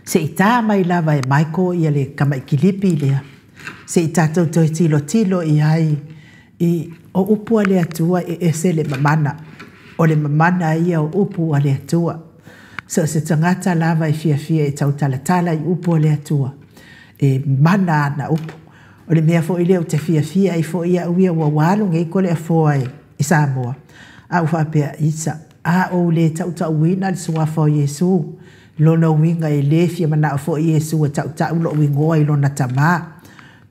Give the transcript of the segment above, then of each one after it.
Se i tā mai lava e Michael ia le tama'i kilipi lea, se i tatou toe tilotilo i ai i o upu a le Atua e ese le mamana. O le mamana ia o upu a le Atua. So o se tagata lava e fiafia e tautalatala i upu a le Atua, e mana ana upu. O le mea foi lea ou te fiafia ai foi au ia ua ua alu nei Toleafoa i Samoa, a ou faapea, Isa, a ou le tautauina le suafa o Iesu, lona uiga e le fia manao foi Iesu e tautau lou igoa i lona Tama.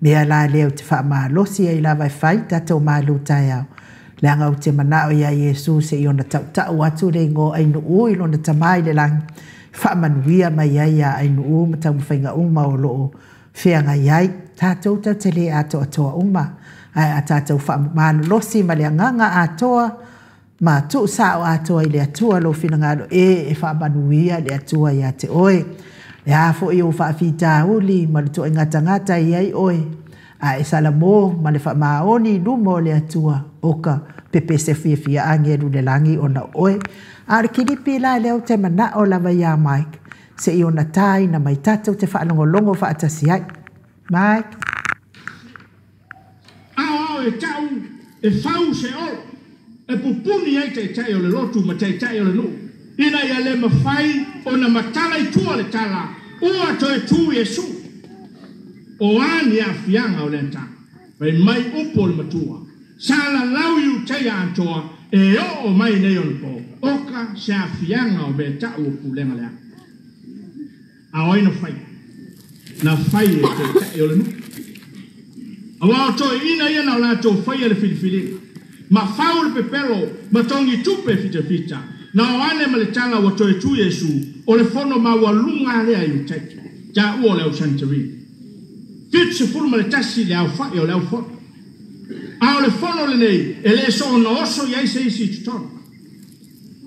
Mea la lea ou te faamalosi ai lava e fai tatou malu taeao, leaga ou te manao iā Iesu se i ona tautau atu le igoa Ainuu i lona Tama i le lagi, faamanuia mai ai iā Ainuu ma taumafaiga uma o lo o feagai ai. Tatou tatou te le atoatoa uma, ae a tatou faamalolosi ma le agaga atoa ma tuusao atoa i le Atua lou finagalo, e e faamanuia le Atua ia te oe. Le a foi ou faafitauli ma le ituaiga tagata e i ai oe, a e salamo ma le faamaoni i luma o le Atua, oka pepese fiafia agelu i le lagi ona o oe. A o le kilipi la lea ou te manao lava iā Mike, se i ona tāina mai tatou te faalogologo faatasi ai. Mike. Aoao e tau e fau se olo e pupuni ai taitai o le lotu ma taitai o le nuu, ina ia le mafai ona matala i tua le tala, Ua toe tu Iesu. O a ni aafiaga o lea tala? Fai mai upu o le matua, Sa lalau i Utaia atoa e oo mai nei ona po, oka se aafiaga o mea tau o pulega leaga. A o ai na faia? Na fai e taitai o le nuu. Aua o toeaiina ia na o latou faia le filifiliga, ma fau le pepelo, ma togi tupe fitafita, na o ane ma le tala ua toe tu Iesu, o le fono maualuga lea i Utaiki, taua o le au Santorini. 71 le aofai o le au fono. A o le fono lenei, e le soona oso i ai se isi i totonu.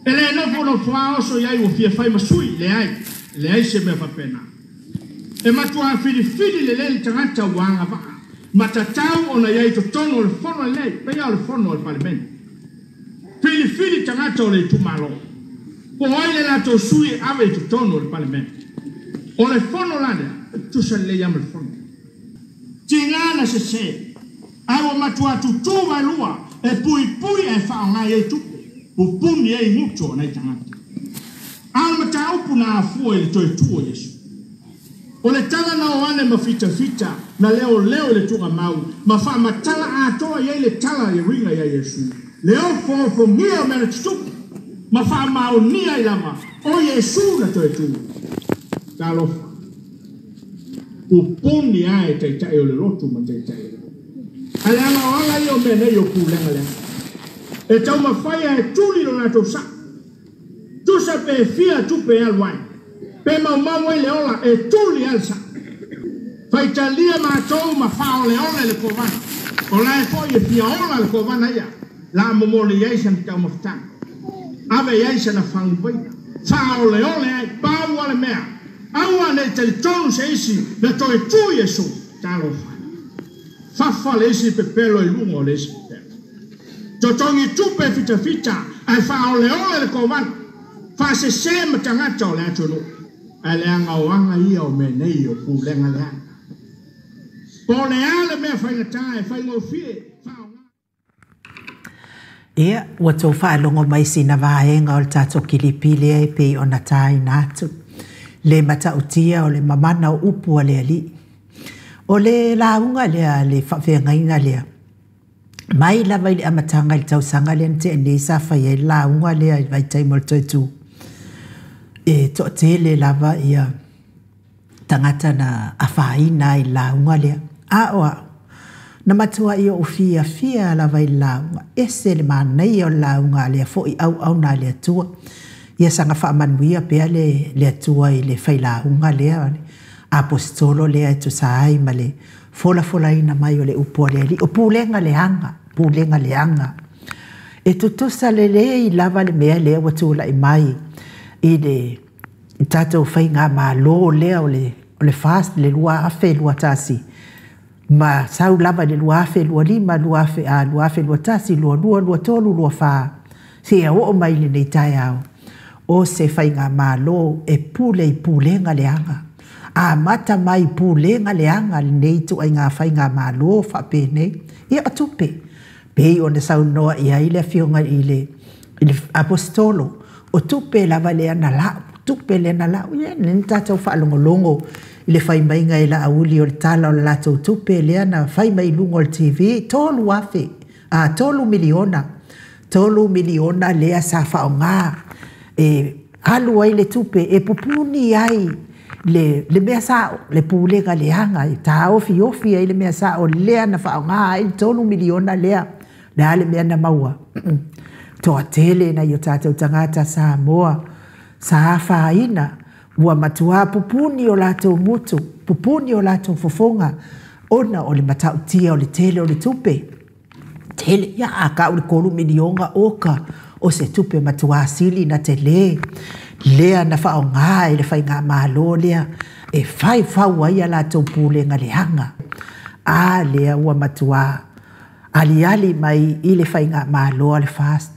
E le nofonofo a oso i ai ua fia fai ma sui, leai, e leai se mea faapena. E matuā filifili lelei le tagata ua agavaa ma tatau ona i ai i totonu o le fono lelei, pei lava o le fono a le Palemene. Filifili tagata o le itumalo, po o ai le latou sui e ave i totonu o le Palemene. O le fono la lea, e tutusa lelei lava ma le fono. Tiga na sese, ae ua matuā tutū vaelua e puipui ae faaaoga i ai tupe, pupuni ai gutu o nai tagata. A o le mataupu na afua i le toe tu o Iesu. O le tala na o ane ma fitafita na leoleo i le tuugamau ma faamatala atoa i ai le tala e uiga ia Iesu, le ofoofogia o mea na tutupu ma faamaonia ai lava o Iesu na toe tu. Talofa! Pupuni a e taitai o le lotu ma taitai o le nuu. A le ala o ala ia o mea nei o pulega leaga. E taumafai a e tuli lo latou sao. Tusa pe fia tupe e alu ai, pe maumau ai le ola, e tuli a le sao. Faitalia matou ma faaoleole le kovana. O lae foi e fia ola le kovana ia, la momoli ai sana taumafataga. Ave i ai sana faguvaina. Faaoleole ai, pau a le mea. Aua ne i talitonu se isi na toe tu Iesu. Talofa. Fafa le isi pepelo i luga o le isi pepelo. Totogi tupe fitafita ae faaoleole le kovana. Faasese ma tagata o le atunuu. Ae leaga o aga ia o mea nei o pulega leaga. Po o le a le mea faigata e faigofie faaaoga. Ia, ua tou faalogo mai sina vaega o le tatou kilipi lea e pei ona tāina atu, le matautia o le mamana o upu a le Alii. O le lauga lea, le faafeagaiga lea, mai lava i le amataga i le tausaga lea na tea nei sa fai ai le lauga lea i le vaitaimi o le toe tū, e toatele lava ia tagata na afaina ai i le lauga lea. A o au, na matuai ou fiafia lava i le lauga, ese le manaia o le lauga a lea foi auauna a le Atua. Ia saga faamanuia pea le le Atua i le failauga lea, le Aposetolo lea e tusa ai ma le folafolaina mai o le upu a le Alii, o pulega leaga, pulega leaga. E tutusa lelei lava le mea lea ua tulai mai i le i tatou faigamalo lea o le o le FAST le 2021. Ma sau lava i le 2025, 2021, 22, 23, 24, seia oo mai i lenei taeao, o se faigamalo e pule i pulega leaga. Amata mai i pulega leaga lenei ituaiga faigamalo faapenei. Ia o tupe, pei ona saunoa i ai le Afioga i le Aposetolo, o tupe lava lea na lau, tupe lea na lau. Ia lea na tatou faalogologo i le fai maiga e Laauli o le tala o le latou tupe lea na fai mai i luga o le TV, 3,000, a, $3 miliona, $3 miliona lea sa faaaoga e alu ai le tupe e pupuni ai le, le mea sao, le pulega leaga e taofiofi ai le mea sao lea na faaaoga ai le $3 miliona lea. Le a le mea na maua? Toatele nai o tatou tagata Samoa sa afaina, ua matua pupuni o latou mutu, pupuni o latou fofoga, ona o le matautia o le tele o le tupe. Tele, ia a tau le $3 miliona, oka, o se tupe matua sili na tele, lea na faaaoga e le faigamalo lea e fai fau ai a latou pulega leaga. A lea ua matua aliali mai i le faigamalo a le FAST.